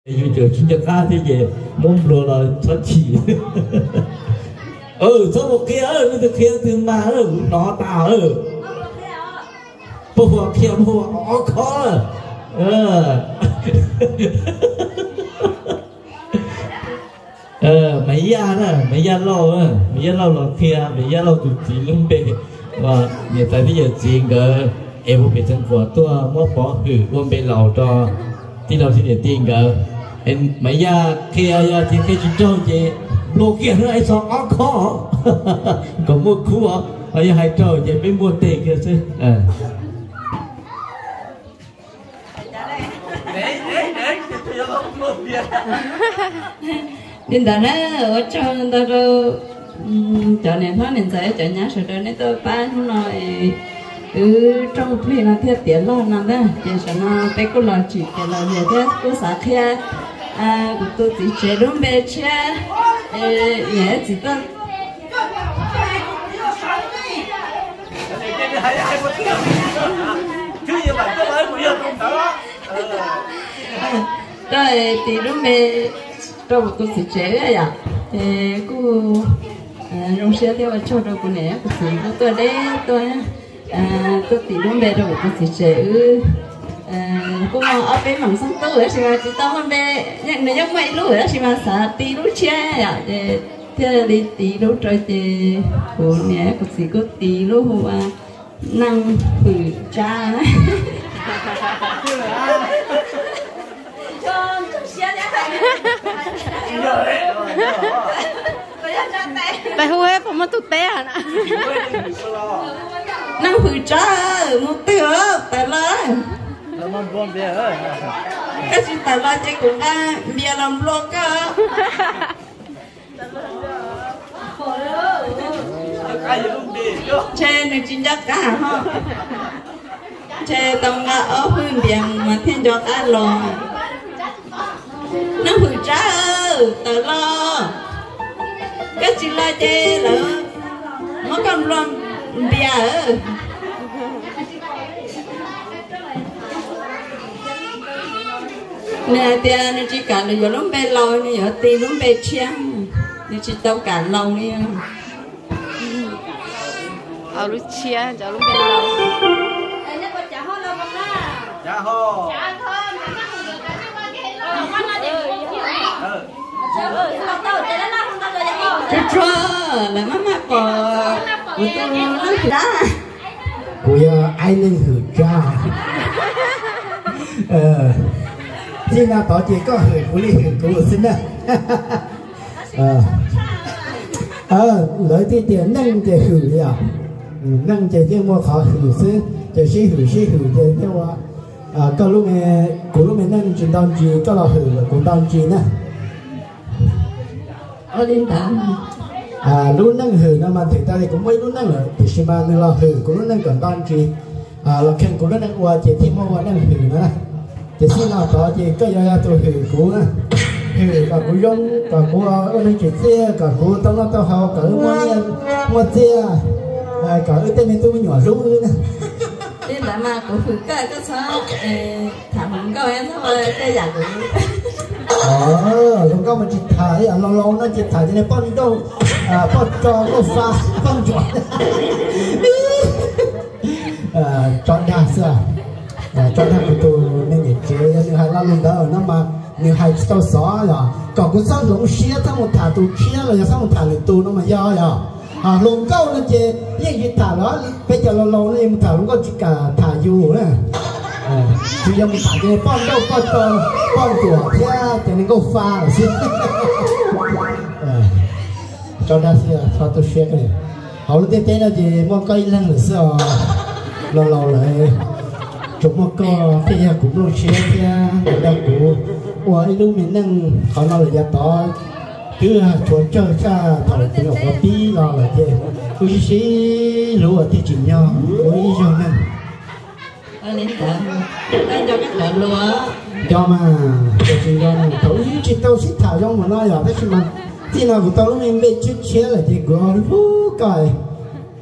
Yus tseem tsis nco qab thiab ces muab nplua los txhob chim. Txhob mus qhia, leej twg qhia leej twg mag, kuv hnov tas. Puag qhia puag ob khob. Maiv Yaj na, Maiv Yaj Lauj, Maiv Yaj Lauj los qhia Maiv Yaj Lauj tus txiv lub npe, niam tais thiab yawm txiv nkawd es hu pem txeev kuas tuaj muab pov hwm ua npe laus rau tij laug thiab niam tij nkawd. Maiv Yaj qhia, yog tias qhia tsis raug ces nplua kiag hnub ib xo ob khob kom muaj khub os, ho yog hais raug ces peb npuaj teg kiag xwb. Li ntawd na, ua tsaug ntau rau cov niam hlob niam ntxawm cov nyab sawv daws nej tuaj pab hnub no es wb rooj plig no thiaj tiav log no ntag. Ces saum no peb kuj los tsim kev lom zem thiab kuj xav qhia kuv tus txiv tsev lub npe tshiab, niam txiv tuaj tuaj tis lub npe rau kuv tus txiv tsev yom. Ces kuj zoo siab thiab ua tsaug rau kuv niam kuv txiv kuj tuaj deb tuaj, tuaj tis lub npe rau kuv tus txiv tsev wb. Kuj muaj ob peb meem xeeb tub tab sis mas tsis tau muaj npe, nws yeej muaj ib lub tab sis mas xav tis lub tshiab yom, ces thiaj li tis lub rau ces kuv niam kuv txiv kuj tis lub hu ua Neej Hwm Tsab. Peb hu puas muaj tus teb na? Neej Hwm Tsab, mus twg tawm los? Koj tsis tawm los ces kuv nqa npias los nplua koj. Ntshe nws tsis nco qab hos. Ntshe tau nqa ob hwj npias mus mas thiaj nco qab los. Neej Hwm Tsab, tawm los. Koj tsis los ces lawv muab koj nplua npias. Nws hais tias nws tsis kam yuav lub npe laus, nws yuav tis lub npe tshiab, nws tsis tau kam laus li. Lub tshiab, lub npe laus. Tsuag tsuag, lawv maj maj pom kuv tus Neej Hwm Tsab. Kuv yog Aib Neej Hwm Tsab. Txij no tod ces koj hwm kuv li hwm kuv xwb na. Lawv thiaj tias neej ces hwm li os. Neej ces yeej muaj qhov hwm xwb, ces sib hwm sib hwm ces thiaj ua koj lub me, kuv lub me neej tsis nto ntsis, koj los hwm kuv nto ntsis na. Li ntawd, lub neej hwm no mas thaum ntawd kuv muaj ib lub neej lawm, tiam sis mas nws los hwm kuv lub neej kom nto ntsis, los kheej kuv lub neej ua ces thiaj muaj ua neej hwm no. Ces txij no tod ces koj yuav yog tus hwm kuv, hwm kom kuv zoo, kom kuv ua neeg tsim txiaj, kom kuv tau noj tau haus, kom wb muaj nyiaj muaj txiaj, kom wb tej me tub me nyuam hlub wb na. Li ntawd mas kuv hwm koj, koj txhob tham hluas nkauj, txhob ua tej yam kuv. Hluas nkauj mas tsis tham, laus laus no ces tham cov niag poj nrauj, poj tso, nkauj fa, poj ntsuam. Tso dag xwb. Tso dag kuv tus me niam tsev, yog nws hais lo lus ntawd no mas nws hais tsis tau xov yog kom kuv txhob hloov siab, txhob mus tham tus tshiab los yog txhob mus tham lwm tus no mas yog yog. Hluas nkauj no ces yeej tsis tham lawm, peb cov laus laus no yeej mus tham hluas nkauj tsis kam tham yus na. Tsuas yog mus tham cov poj nrauj poj tso, poj ntsuam thiab cov niag nkauj fa lawm xwb. Tso dag xwb, txhob tu siab. Hauv lub ntiaj teb no ces muaj koj ib leeg lawm xwb os. Laus laus lawm, tsuas muaj koj thiaj yog kuv nplooj siab thiab dag kuv ua ib lub me neej. Qhov no lawm yav tod twb tshuav tsawg tshaj thaum kuv nyuam qhuav pib los lawm ces kuv sib sib hlub ua tib tsim nyog ua ib zaug neeg. Nco mas, tsis nco, thaum ub tsis tau sib tham zoo mus no yog, tab sis mas txij no kuv tau lub me npe tshiab tshiab lawm ces kuv hlub koj,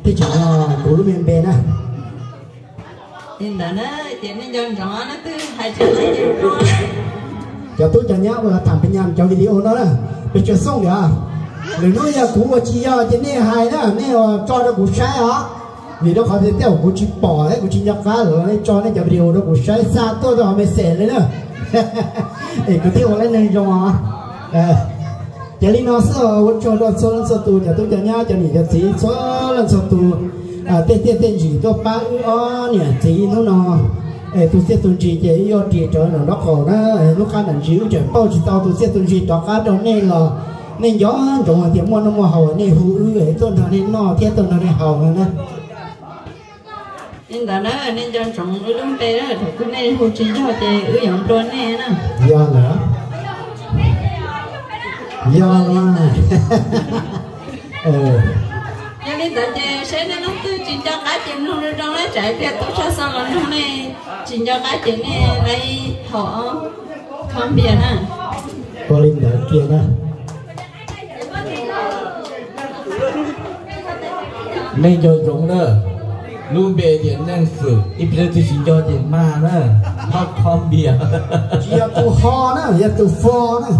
tib tsim nyog kuv lub me npe na. Li ntawd na, ces nej nco ntsoov na, twb hais tsis tau ces Cov tub cov nyab ua tham pes nyas cov video no na, pes tsawg xooj lawm. Lwm hnub yog kuv ua tsis yog ces nej hais na, nej tso rau kuv saib os. Vim rau qhov tias tej zaum kuv tsis pom thiab kuv tsis nco qab lawm los nej tso nej cov video rau kuv saib xa tuaj rau hauv message li na. Es kuv thiaj ua lawv neeg zoo os. Ces li no xwb, ua tsaug rau txhua leej txhua tus, cov tub cov nyab, cov niam cov txiv, txhua leej txhua tus, tej tiaj tej ntsim tuaj pab wb ob niam txiv hnub no. Es tus txiaj tus ntsig ces wb yuav ris rawv nram nraub qaum na, lub qab nram ntsis wb tseem pauj tsis tau tus txiaj tus ntsig rov qab rau nej los nej nco ntsoov hais tias muaj noj muaj haus nej hu wb es tuaj nrog nej noj thiab tuaj nrog nej haus no na. Li ntawd na, nej nco ntsoov wb lub npe na, thaum twg nej hu tsis yog ces wb yuav nplua nej na. Yog lawm. Yog lawm. Yog li ntawd ces seb nej leej twg tsis nco qab ces mloog zoo zoo na, tsam ib pliag tub tshaj xeeb los nrog nej tsis nco qab ces nej laiv haus kho npias na. Ua li ntawd kiag na. Nej nco ntsoov na, lub npe tias Neej Fwm, ib pliag twg tsis nco ces mag na, ho kho npias. Tsis yog tus ho na, yog tus fo na.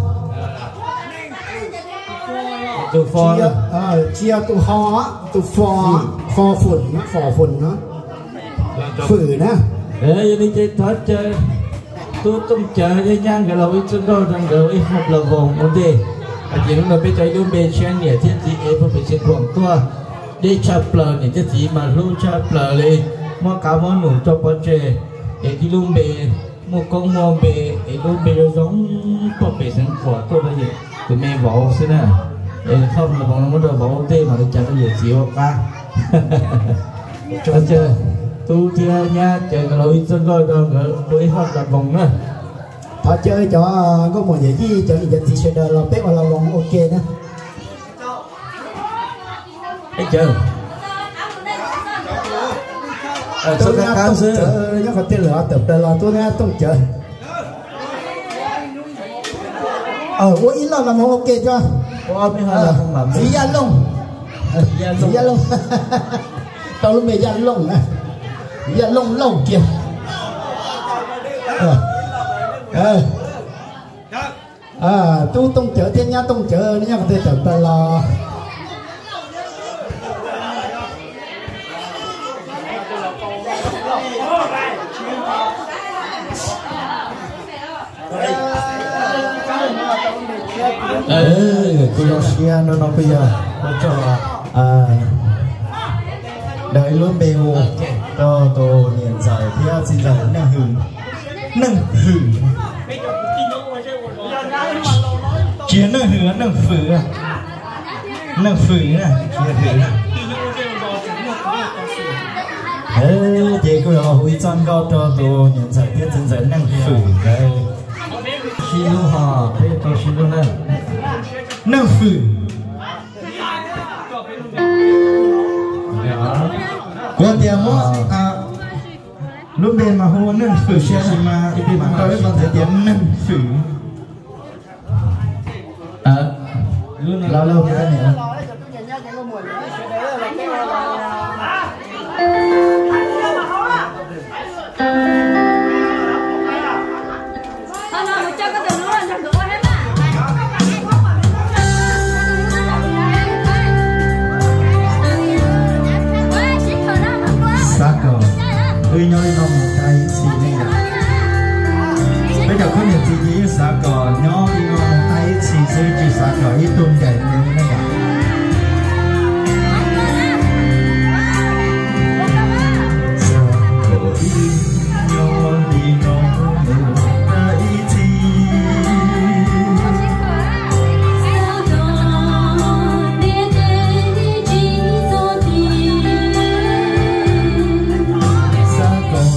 Tus fo, tsis yog tus ho, tus fo, fo fwm no, fo fwm no. Fwm na. Yog li ces thov caw tub Tooj Cawv thiab nyab nkawd los ua ib txoj nkauj rau nkawd ua ib hom los voos ua ntej. Ces hnub no peb cov ib lub npe tshiab niam thiab txiv es puag pem Xeev Khuam tuaj deb tshaj plaws, niam thiab txiv mas hlub tshaj plaws li, muab qav muab num tso pov tseg. Es tib lub npe muaj koob muaj npe, es lub npe zoo zoo puag pem Xeev Khuam tuaj rau tus me vauv xwb na. Es thauj los voos no muab rau vauv ua ntej mam li cas rau yawm txiv ua qab. Tub thiab nyab ces nkawd los ua ib txoj nkauj rau nkawd ua ib hom los voos na. Thov caw cov nkauj muam yawm yij, cov niam cov txiv sawv daws los peb ua los voos ua ke na. Peb caw. Tub nyab Tooj Cawv nyob qhov twg lawm, tawm plaws los tub nyab Tooj Cawv. Ua ib loj los mus ua ke tso. Txiv Yaj Looj. Txiv Yaj Looj. Tau lub npe Yaj Looj na. Yaj Looj Lauj kiag. Tub Tooj Cawv thiab nyab Tooj Cawv nyob qhov twg tawm plaws los. Kuv zoo siab hnub no kuj yog ua tsaug, daws ib lub npe hu rau tus niam ntxawm thiab txiv ntxawm Neej Hwm. Neej Hwm. Tsis yog Neej Hwm, Neej Fwm. Neej Fwm na, tsis yog Hwm. Ces kuj yuav los hu ib txoj nkauj rau tus niam ntxawm thiab txiv ntxawm Neej Fwm nkawd. Sib hlub ho, peb tau sib hlub na. Neej Fwm. Kuv tias muab lub npe mas hu Neej Fwm, tab sis mas mam tau ib qho ntxiv tias Neej Fwm. Los lauj, xav kom wb nyob li no mus tag ib txhis ne yom. Peb cov khub niam txiv ces yeej xav kom nyob li no mus tag ib txhis xwb, tsis xav kom ib tug ncaim mus li ne yom. Xav kom wb nyob li no mus tag ib txhis. Xav kom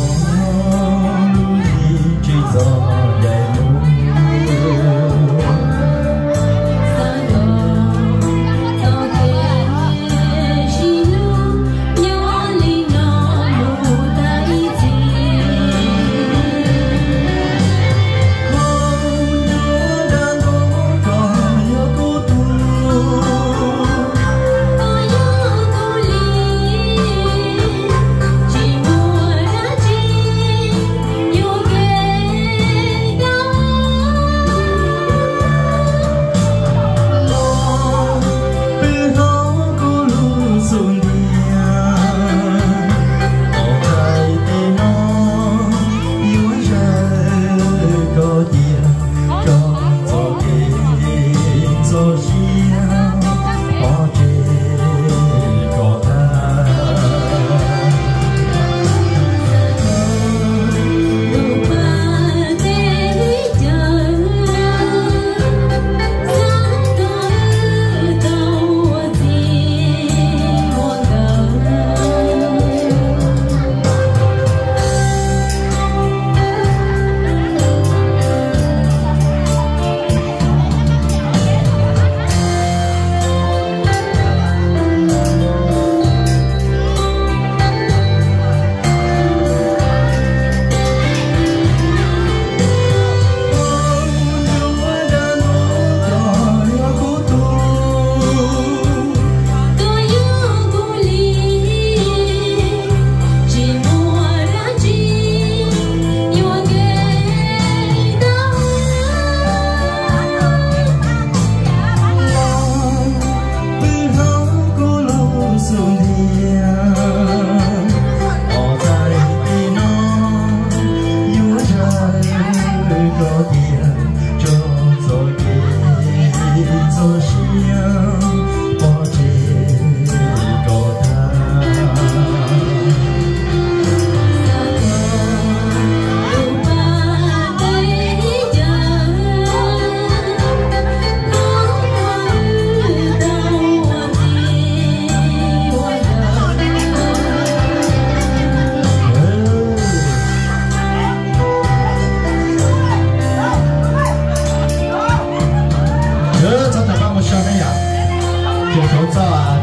Saum txog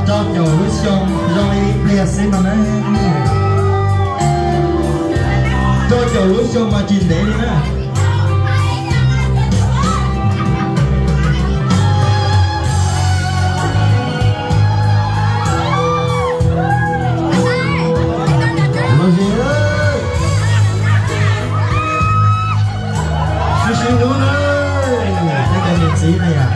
rau caum lub xyoo zoo li ib pliag xwb no na. Rau caum lub xyoo mas tsis ntev li na. Los ze, sib sib hlub na, tej cov niam txiv na yom.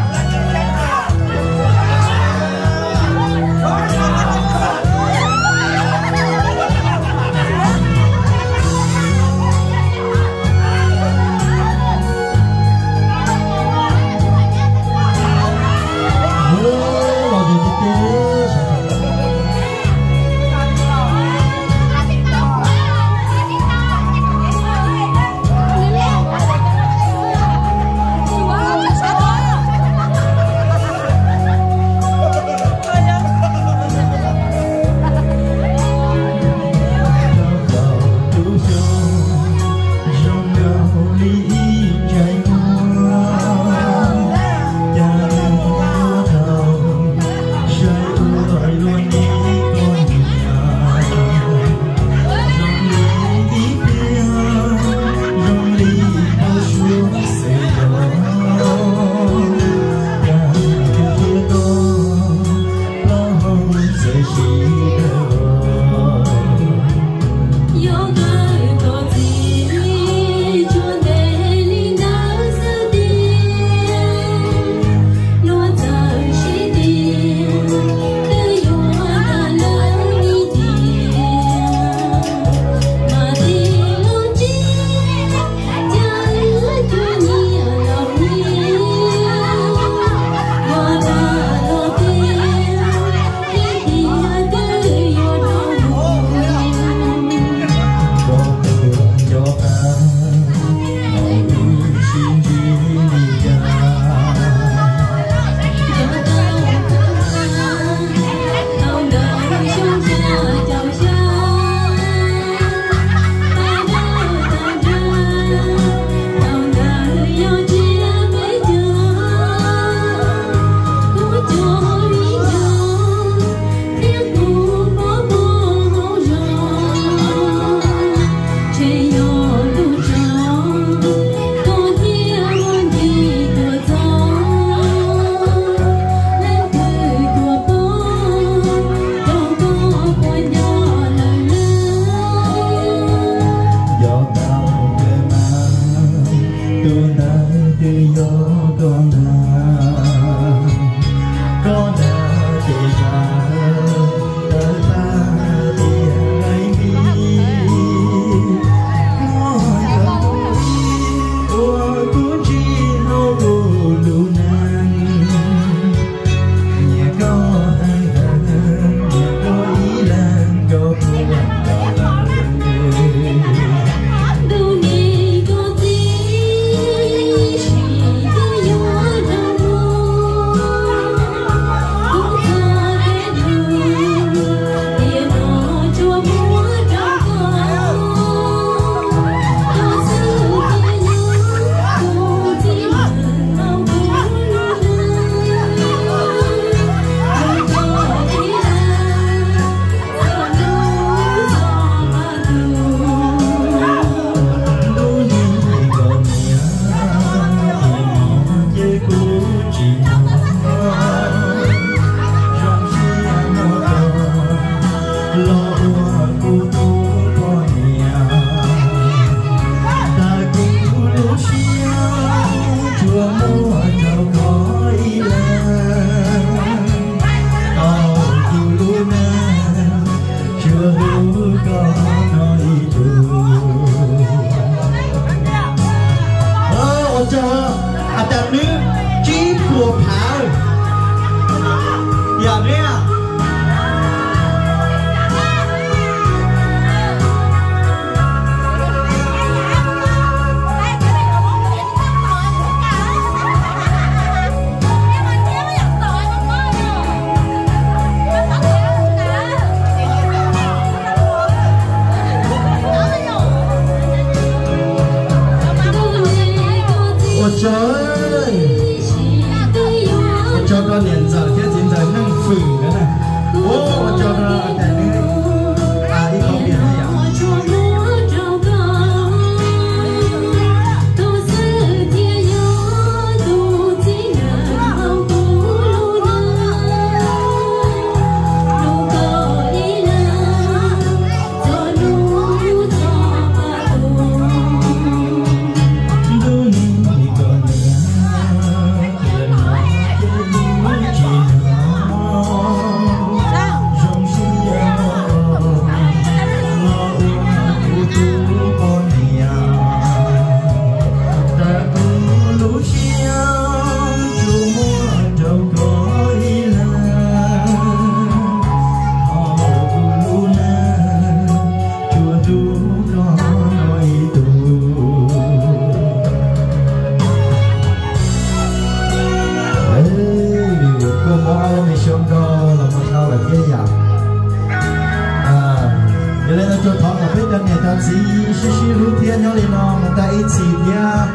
Nyob li no mus tag ib txhis thiab,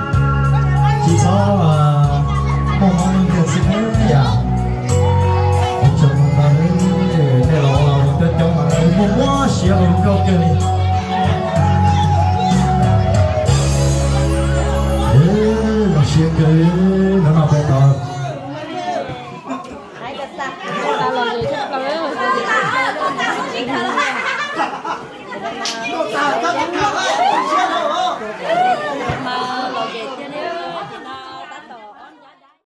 tsis txhob muaj mob neeg kiag xwb nawb yom. Ua tsaug ntau, nej los ua coob coob mas muaj muab siab ua nkauj kawg li. Zoo siab kawg, hnub no peb tau